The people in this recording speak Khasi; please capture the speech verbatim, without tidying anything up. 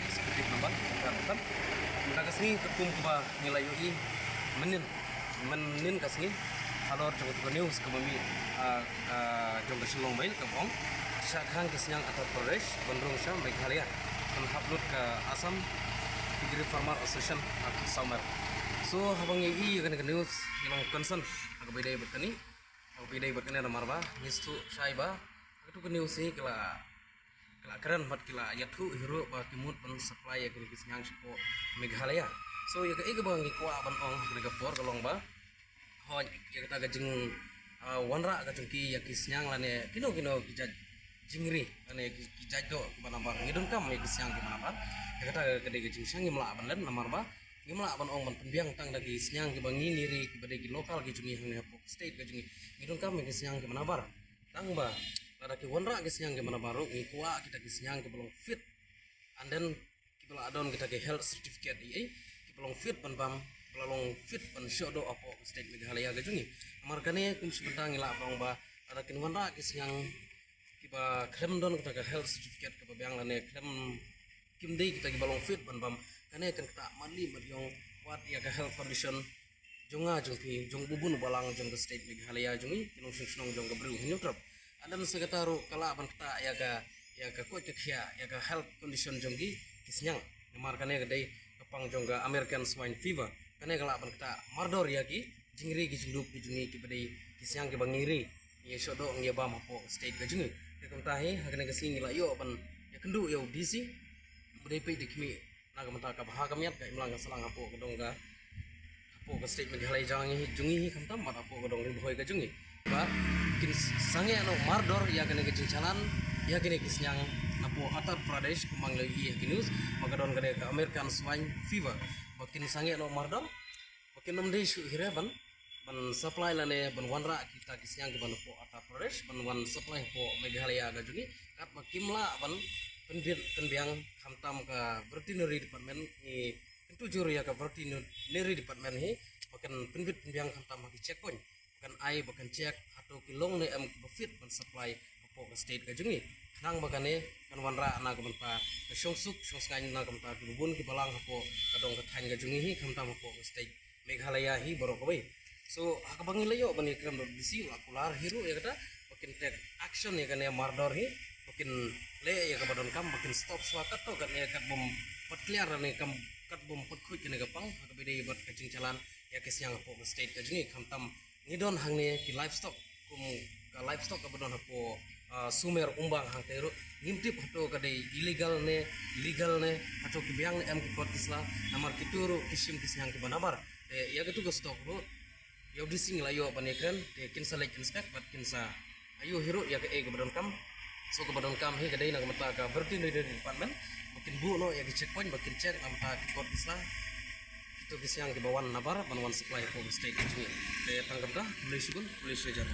Executive Member, Ratan. Mynta ka sngi katkum kaba ngi la ïohi mynnin, mynnin ka sngi halor jong ka news kaba mih, ah, ah, jong ka Shillong Mail kaba ong shah khang ki sniang Uttar Pradesh ban rung sha Meghalaya ban hap lut ka Assam Piggery Farmer Association Act Sawmer. So haba ngi ïohi ïa kane ka news ngi long concern ha kaba ïadei bad kane, ha kaba ïadei bad kane namar ba ngi sngewthuh shai ba ha katu ka news hi ka la ka la kren bad ki la ïathuh hi ruh ba ki mut ban supply ïa kine ki sniang shapoh Meghalaya. So ïa kaei kaba ngi kwah ban ong ha kane ka por ka long ba hooid ïa kata ka jing, ah, wanrah ka jong ki ïa ki sniang lane kino kino ki jait jingri lane ki, ki jait doh kiba nabar, ngi donkam ïa ki sniang kiba nabar. Ïa kata ka dei ka jingshang, ngim lah ban len namar ba ngim lah ban ong ban pynbiang tang da ki sniang kiba ngi ngi ri kiba dei ki local ki jong ngi hangne hapoh state ka jong ngi. Ngi donkam ïa ki sniang kiba nabar. Tang ba lada ki wanrah ki sniang kiba nabar ruh ngi kwah kita ki sniang kiba long fit, and then kiba la don kita ki health certificate, eh, eh, kiba long fit ban bam, kiba la long fit ban shoh doh hapoh ka state Meghalaya ka jong ngi. Namar kane kum shi bynta ngi lah ban ong ba lada kin wanrah ki sniang kiba khlem don kita ka health certificate kaba biang lane khlem, kim dei kita kiba long fit ban bam, kane kan ktah mali mat ïong wat ïa ka health condition jong nga jong phi, jong u bun u balang jong ka state Meghalaya jong ngi, ki nongshong shnong jong ka Bri u Hynñiewtrep. And then sa kata ruh ka lah ban ktah ïa ka, ïa ka koit ka khiah, ïa ka health condition jong ki, ki sniang. Namar kane ka dei ka pang jong ka American Swine Fever. Kane ka lah ban ktah mardor ïa ki jingri ki jingdup ki jong ngi kiba dei ki sniang kiba ngi ri, ngi shoh doh ngi bam hapoh ka state ka jong ngi. Te kumta hi ha kane ka sngi ngi la ïoh ban ïakynduh ïa u D C ba dei peit da khmih na ka bynta ka bha ka miat ka imlang ka sahlang hapoh ka dong ka, hapoh ka state Meghalaya jong ngi, jong ngi hi khamtam bad hapoh ka dong Ri Bhoi ka jong ngi. Ba kin sangeh noh mardor ïa kane ka jingchalan ïa kine ki sniang napoh Uttar Pradesh, kumba ngi la ïohi ha ki news ba ka don kane ka American Swine Fever. Ba kin sangeh noh mardor, ba kin ym dei shuh hi re ban, ban supply lane ban wanrah kita ki sniang kiba napoh Uttar Pradesh ban wan supply hapoh Meghalaya ka jong ngi. Katba kim lah ban pynbit pynbiang, khamtam ka Veterinary Department, ngi kyntu jur ïa ka Veterinary Department hi ba kan pynbit pynbiang khamtam ha ki checkpoint, ba kan ai, ba kan check hato ki long ne em kiba fit ban supply hapoh ka state ka jong ngi. Khnang ba kane kan wanrah na ka bynta ka shongsuk shongsngain na ka bynta ki bun ki balang hapoh ka dong ka thaiñ ka jong ngi hi, khamtam hapoh ka state Meghalaya hi baroh kawei. So ha kaba ngi la ïoh ban ïakren bad u D C, u la kular hi ruh ïa kata ba kin take action ïa kane mardor hi, ba kin leh ïa kaba donkam, ba kin stop shuwa katto katne, kat bym pat clear ne kam, kat bym pat khuid kane ka pang ha kaba dei bad ka jingchalan ïa ki sniang hapoh ka state ka jong ngi. Khamtam ngi don hangne ki livestock, kum ka livestock kaba don hapoh, ah, Sumer Umbang hangtei ruh, ngim tip hato ka dei illegal ne legal ne, hato ki biang ne em ki kot ki sla, namar kitu ruh ki shim ki sniang kiba nabar. Te ïa katu ka stock ruh ïa u D C ngi la ïoh ban ïakren, te kin sa leit inspect bad kin sa ïohi ruh ïa kaei kaba donkam. So kaba donkam hi ka dei na ka bynta ka Veterinary Department ba kin buh noh ïa ki checkpoint, ba kin check na ka bynta ki kot ki sla, kito ki sniang kiba wan nabar ban wan supply hapoh ka state ka jong ngi. Te tang kumta, khublei shibun, khublei shihajar.